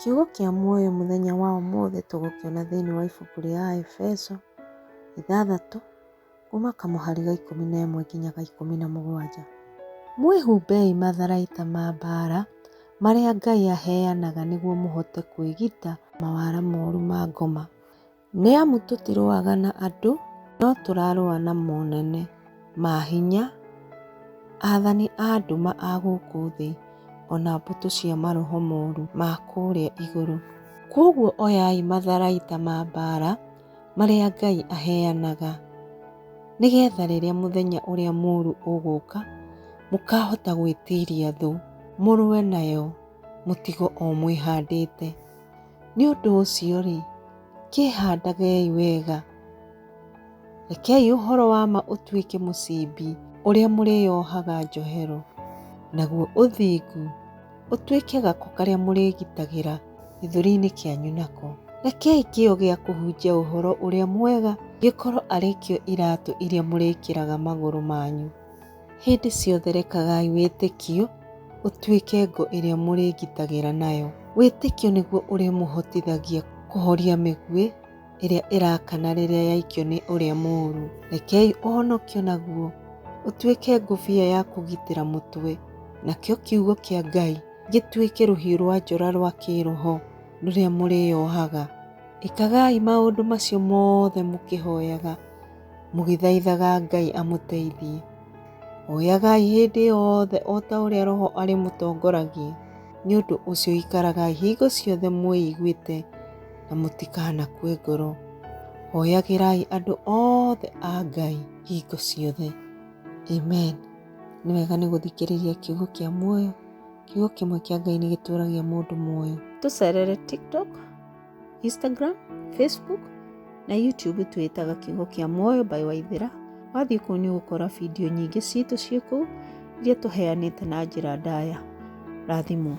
Kiugo kĩa muoyo mũthenya wa ũmũthĩ tũgũkĩona thĩinĩ wa ibuku rĩa Aefeso 6 kuma kamũhari ga 11 nginya ga 17. Mwĩhumbei matharaita ma mbaara marĩa Ngai aheanaga nĩguo mũhote kwĩgita mawara moru ma ngoma. Nĩ amu tũtirũaga na andũ, no tũrarũa na monene, mahinya, aathani a nduma a gũkũ thĩ, o na mbũtũ cia maroho moru ma kũrĩa igũrũ. Kwoguo oyai matharaita ma mbaara marĩa Ngai aheanaga, nĩgetha rĩrĩa mũthenya ũrĩa mũũru ũgũũka, mũkaahota gwĩtiiria thũ, mũrũe nayo mũtigwo o mwĩhandĩte. Nĩ ũndũ ũcio-rĩ, kĩĩhandagei wega. Rekei ũhoro wa ma ũtuĩke mũcibi ũrĩa mũrĩĩohaga njohero, naguo ũthingu ũtuĩke gako karĩa mũrĩĩgitagĩra gĩthũri-inĩ kĩanyu nako. Rekei kĩyo gĩa kũhunjia ũhoro ũrĩa mwega gĩkorũo arĩ kĩo iratũ iria mũrĩĩkĩraga magũrũ manyu. Hĩndĩ ciothe rekagai wĩtĩkio ũtuĩke ngo ĩrĩa mũrĩĩgitagĩra nayo. Wĩtĩkio nĩguo ũrĩmũhotithagia kũhoria mĩguĩ ĩrĩa ĩrakana rĩrĩa yaikio nĩ ũrĩa mũũru. Rekei ũhonokio naguo ũtuĩke ngũbia ya kũgitĩra mũtwe, nakĩo kiugo kĩa Ngai gĩtuĩke rũhiũ rwa njora rwa kĩĩroho rũrĩa mũrĩĩohaga. Ĩkagai maũndũ macio mothe mũkĩhoyaga, mũgĩthaithaga Ngai amũteithie. Hoyagai hĩndĩ yothe o ta ũrĩa Roho arĩmũtongoragia. Nĩ ũndũ ũcio ikaragai hingo ciothe mwĩiguĩte na mũtikanakue ngoro. Hoyagĩrai andũ othe a Ngai hingo ciothe. Amen. Nĩ wega nĩ gũthikĩrĩria kiugo kĩa muoyo. Kiugo kĩmwe kĩa Ngai nĩ gĩtũragia mũndũ muoyo. Tũcerere TikTok, Instagram, Facebook na YouTube twĩtaga Kiugo kĩa Muoyo by Waithera. Wathiĩ kũu nĩ ũgũkora video nyingĩ citũ ciĩ kũu iria tũheanĩte na njĩra ndaya. Rathimwo.